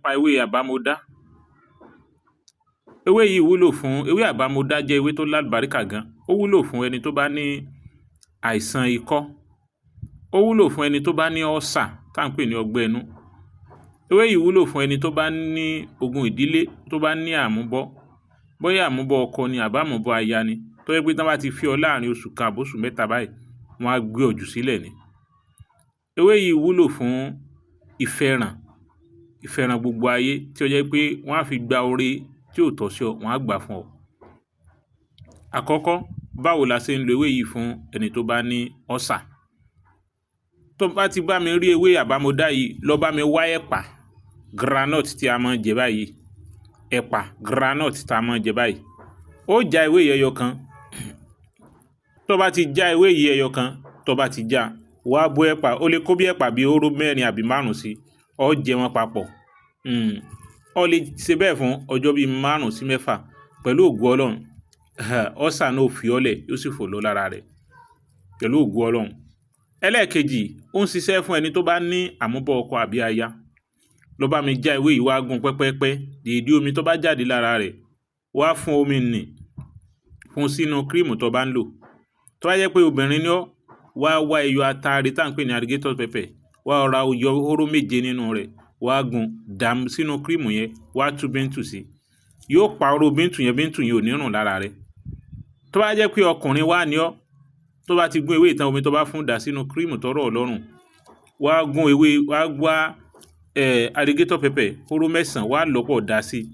Nípa ewé àbámọ́dá. Ewé yìí wúlò fún, ewé àbámọ́dá jẹ́ ewé tó lálùbáríkà gan. Ó wúlò fún ẹni tó bá ní àìsàn ikọ́. Ó wúlò fún ẹni tó bá ní ulcer, tá ń pè ní ọgbẹ́ inú. Ewé yìí wúlò fún ẹni tó bá ní ogun ìdílé, tó bá ní àmúbọ́. Bóyá àmúbọ́ ọkọ ni àbá àmúbọ́ aya ni. Tó jẹ́ pé tí wọ́n bá ti fi ọ láàrin oṣù kan àbí oṣù mẹ́ta báyìí, wọ́n á gbé ọ jù sílẹ̀ ni. Ewé yìí wúlò fún ìfẹ́ràn, ìfẹ́ràn gbogbo ayé tí ó jẹ́ pé wọ́n á fi gba oore tí ò tọ́ sí ọ, wọ́n á gbà fún ọ. Àkọ́kọ́, báwo la ṣe ń lo ewé yìí fún ẹni tó bá ní ulcer? Tó bá ti bá mi rí ewé àbámọ́dá yìí, lọ bá mi wá ẹ̀pà groundnut tí a máa ń jẹ báyìí. Ẹ̀pà groundnut tí a máa ń jẹ báyìí. Ó já ewé yìí ẹyọ kan. Tó bá ti já ewé yìí ẹyọ kan, tó bá ti já, wá bó ẹ̀pà. Ó lè kó bí ẹ̀pà bí hóró mẹ́rin àbí márùn-ún sí. Ó jẹ wọ́n papọ̀. Ó lè ṣe bẹ́ẹ̀ fún ọjọ́ bí márùn-ún sí mẹ́fà pẹ̀lú ògo Ọlọ́run. Ulcer náà ó fi ọ́ lẹ̀, yóò sì fò lọ lára rẹ̀ pẹ̀lú ògo Ọlọ́run. Ẹlẹ́ẹ̀kejì, ó ń ṣiṣẹ́ fún ẹni tó bá ní àmúbọ̀ ọkọ àbí aya. Lọ bá mi já ewé yìí, wá gún pẹ́pẹ́pẹ́. Dèédé omi tó bá jáde lára rẹ̀, wá fún omi nì, fún sínú cream tó bá ń lò. Tó bá jẹ́ pé obìnrin ni ọ́, wá wá iyọ̀ atare tá ń pè ní alligator pepper, wá ra yọ hóró méje nínú rẹ̀, wá gún, dà sínú cream yẹn, wá tú bíntù sí. Yóò pa oró bíntù yẹn, bíntù yẹn ò ní rùn lára rẹ̀. Tó bá jẹ́ pé ọkùnrin wá ní ọ́, tó bá ti gún ewé ìtàn omi tó bá fún dà sínú cream tó rọ̀ ọ́ lọ́rùn, wá gún ewé, wá wá alligator pepper hóró mẹ́sàn-án, wá lọ́pọ̀ dà sí,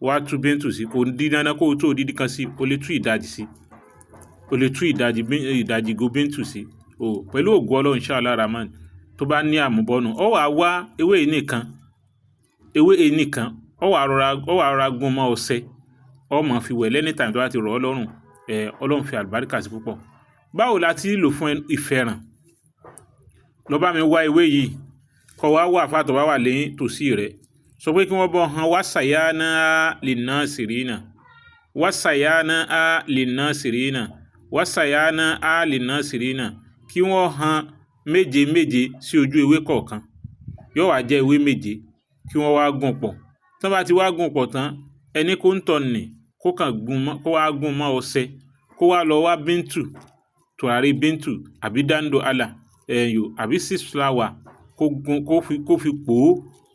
wá tú bíntù sí. Kò di dandan kó tó odidi kan sí, o lè tú ìdajì sí. O lè tú ìdajì, ìdajì go bíntù sí. O pẹ̀lú ògo Ọlọ́run, Inshallah Rahman, tó bá ní àmúbọ́nù, ó wà wá ewé yìí nìkan, ewé yìí nìkan, ó wà rọra gún mọ́ ọṣẹ, ó máa fi wẹ̀ anytime tó bá ti rọ̀ ọ́ lọ́rùn. Ọlọ́run fi àlùbáríkà sí púpọ̀. Báwo la ti lò fún ìfẹ́ràn? Lọ bá mi wá ewé yìí, kó wá wá àfáà tó bá wà lẹ́yìn tòsí rẹ̀. Sọ pé kí wọ́n bọ́ han wásàyáná lè sirina, wásàyáná lè sirina, wásàyáná lè sirina, kí wọ́n han méje méje sí ojú ewé kọ̀ọ̀kan. Yóò wá jẹ́ ewé méje kí wọ́n wá gún pọ̀. Tí wọ́n bá ti wá gún pọ̀ tán, ẹni kó ń tọ̀ nì, kó kàn gún mọ́, kó wá gún mọ́ ọṣẹ, kó wá lọ wá bíntù, tùràrí bíntù àbí dáńdó àlà, ẹ̀yọ̀ àbí six flower, kó gún, kó fi pò ó,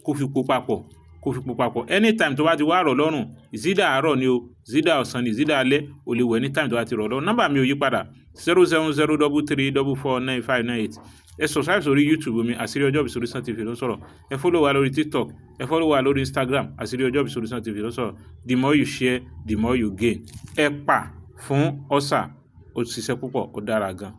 kó fi pò papọ̀, kó fi pò papọ̀. Anytime tó bá ti wá rọ̀ lọ́rùn, ìsídà àárọ̀ ni o, ìsídà ọ̀sán ni, ìsídà alẹ́, o lè wẹ̀ anytime tó bá ti rọ̀ lọ́rùn. Nọ́mbà mi ò yí padà: 07033449598. Ẹ subscribe sórí YouTube mi, Àṣírí Ọjọ́ Ìbí Solution TV ló ń sọ̀rọ̀. Ẹ follow wa lórí TikTok, ẹ follow wa lórí Instagram, Àṣírí Ọjọ́ Ìbí Solution TV ló ń sọ̀rọ̀. The more you share, the more you gain. Ẹ̀pà fún ulcer, ó ṣiṣẹ́ púpọ̀, ó dára gan.